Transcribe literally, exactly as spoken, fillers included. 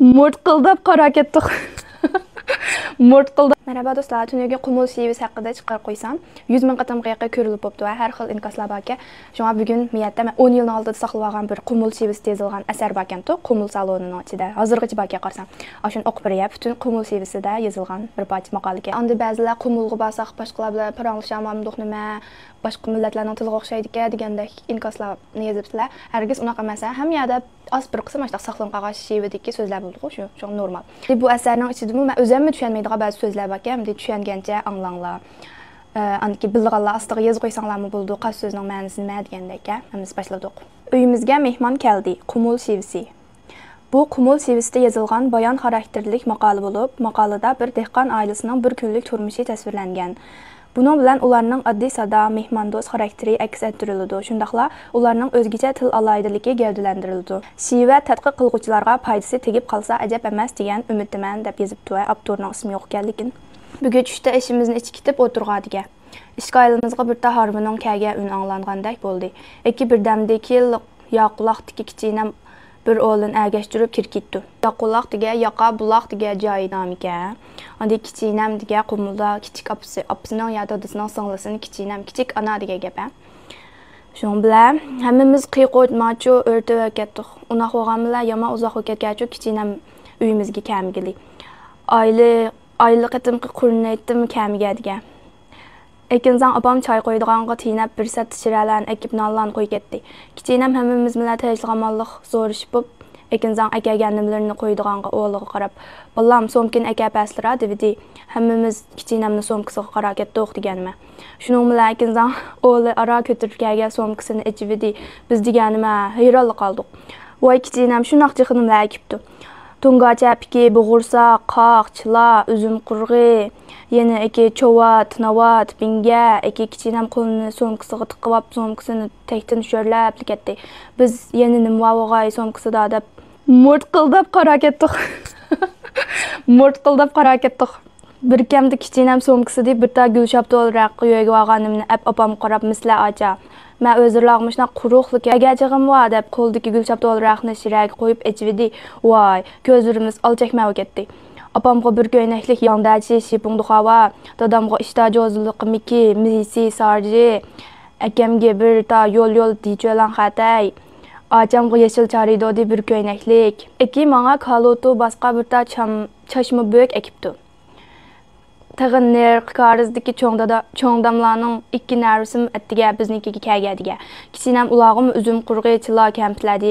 مۇرتقىلداپ قارا كەتتۇق. مۇرتقىلداپ. مەرھابا دوستلار، تۈنۈگۈن قۇمۇل شېۋىسى ھەققىدە چىقىرىپ قويسام، يۈز مىڭ قېتىمغا يېقىن كۆرۈلۈپ بوپتۇ ۋە ھەر خىل ئىنكاسلار باركەن. شۇڭا بۈگۈن مۇ يەردە مەن ئون يىلنىڭ ئالدىدا ساقلىۋالغان بىر قۇمۇل شېۋىسى يېزىلغان ئەسەر باركەنتۇ، قۇمۇل سالونىنىڭ ئىچىدە. ھازىرغىچە باركەن قارىسام. ئاشۇنى ئوقۇپ بېرەي، پۈتۈن قۇمۇل شېۋىسىدە يېزىلغان بىر پارچە ماقالىكەن. ئاندىن بەزىلەر قۇمۇلغا بارساق باشقىلار بىلەن پاراڭلىشالمامدۇق نېمە، باشقا مىللەتلەرنىڭ تىلىغا ئوخشايدىكەن دېگەندەك ئىنكاسلارنى يېزىپسىلەر. ھەرگىز ئۇنداق ئەمەس، ھە. ھەممە يەردە ئاز بىر قىسىم ئاشۇنداق ساقلىنىپ قالغان شېۋىدىكى سۆزلەر بولىدىغۇ، شۇ، شۇ نورمال. بۇ ئەسەرنىڭ ئىچىدىمۇ مەن ئۆزۈممۇ چۈشەنمەيدىغان بەزى سۆزلەر باركەن، ئەمدى چۈشەنگەنچە ئاڭلاڭلار. ئە، ئاندىكى بىلىدىغانلار ئاستىغا يېزىپ قويساڭلارمۇ بولىدۇ، قايسى سۆزنىڭ مەنىسى نېمە دېگەندەك، ھە. ھەممىسى باشلىدۇق. ئۆيىمىزگە مېھمان كەلدى، قۇمۇل شېۋىسى. بۇ قۇمۇل شېۋىسىدە يېزىلغان بايان خاراكتېرلىك ماقالە بولۇپ، ماقالىدە بىر دېھقان ئائىلىسىنىڭ بىر كۈنلۈك تۇرمۇشى تەسۋىرلەنگەن. بۇنىڭ بىلەن ئۇلارنىڭ ئاددىي سادا، مېھماندوست خاراكتېرى ئەكس ئەتتۈرۈلىدۇ، شۇنداقلا ئۇلارنىڭ ئۆزگىچە تىل ئالاھىدىلىكى گەۋدىلەندۈرۈلىدۇ. شېۋە تەتقىق قىلغۇچىلارغا پايدىسى تېگىپ قالسا ئەجەب ئەمەس دېگەن ئۈمىدتىمەن، دەپ يېزىپتۇ. ئاپتورنىڭ ئىسمى يوق ئىكەن لېكىن. بۈگۈن چۈشتە ئېشىمىزنى ئىچىپ كېتىپ ئولتۇرغان ئىكەن. ئىشىك ئايلىنىمىزغا بىر تال ھارۋىنىڭ كەلگەن ئۈنى ئاڭلانغاندەك بولدى. ئىككى بىردەمدىن كېيىن ياقۇلاقتىكى كىچىنەم بىر ئولىنى ئەگەشتۈرۈپ كىرىپ كېتىپتۇ. ياقۇلاق دېگەن ياقا بۇلاق دېگەن جاي نامىكەن. ئاندىن كىچىنەم دېگەن قۇمۇلدا كىچىك ئاپىسى، ئاپىسىنىڭ يا دادىسىنىڭ سىڭلىسىنى كىچىنەم، كىچىك ئانا دېگەن گەپ ھە. شۇنىڭ بىلەن ھەممىمىز قىيقۇرۇپ ماچۇ ئۆرتىۋەپ كەتتۇق. ئۇنداق بولغان بىلەن يامان ئۇزاق بولۇپ كەتكەنچۇ كىچىنەم ئۆيىمىزگە كەلمىگىلى. ئايلى، ئايلى قېتىمقى قۇرۇنى ئېيتتىم كەلمىگەن دېگەن. ئېكىنزاڭ ئاپام چاي قۇيىدىغانغا تېنەپ بىر سەتتە شىرەلەرنى ئەكىپ نانلارنى قويۇپ كەتتى. كىچىنەم ھەممىمىز بىلەن تىنچلىق ئامانلىق سورىشىپ بولۇپ، ئېكىنزاڭ ئەكەلگەن نېمىلىرىنى قويىدىغانغا ئوغلىغا قاراپ، بالام، سومكىنى ئەكەپ بەرسىلىرا دېۋىدى. ھەممىمىز كىچىنەمنى سومكىسىغا قاراپ كەتتۇق دېگەنمەن. شۇنىڭ بىلەن ئېكىنزاڭ ئوغلى ئارا كۆتۈرۈپ كەلگەن سومكىسىنى ئېچىۋىدى. بىز دېگەنمە ھەيرانلا قالدۇق. ۋاي كىچىنەم شۇنداق جىق نېمىلەر ئەكىپتۇ. تۇڭگاچ ئەپىكى، بوغۇرساق، قاق، چىلا، ئۈزۈم قۇرۇغى، يەنە ئەكى چوۋات، ناۋات، بىڭگە، ئەكى كىچىنەم قولىنى سومكىسىغا تىقىۋاپ، سومكىسىنى تەكتىن شۆرلەپلا كەتتى. بىز يەنە نېمە بار بولغاي سومكىسىدا دەپ مۇرتقىلداپ قارا كەتتۇق. مۇرتقىلداپ قارا كەتتۇق. بىر كەمدە كىچىنەم سومكىسىدىن بىر تال گۈل شاپتۇل ۋەرەق يۆگىۋالغان نېمىنى ئەپ ئاپامغا قاراپ مىسلە ئاچا. مەن ئۆزرىلاغا مۇشۇنداق قۇرۇقلا كەلگەن چېغىم بار دەپ قولىدىكى گۈل شاپتۇل ۋەرەقنى شىرەگە قويۇپ ئېچىۋىدى. ۋاي، كۆزلىرىمىز ئال چەكمەي كەتتى. ئاپامغا بىر كۆينەكلىك ياڭدەچى شىپۇڭ دۇخاۋا، دادامغا ئىشتا جوزىلىقى مىكى، مىسى سارجى، ئەكەمگە بىر تال يول يول دىچۆلەڭ خەتەي، ئاچامغا يېشىل چارىدودى بىر كۆينەكلىك، ئېكى ماڭا كالۇتۇ باسقا بىر تال چام-، چاچما بۆك ئەكىپتۇ. تېخى نېرىقى كارىزدىكى چوڭ دادا، چوڭ داملارنىڭ ئىككى نەۋرىسىمۇ ئەتىگە بىزنىڭكىگە كەلگەن دېگەن. كىچىنەم ئۇلارغىمۇ ئۈزۈم قۇرۇقى، چىلا، كەمپۈتلەر دېدى.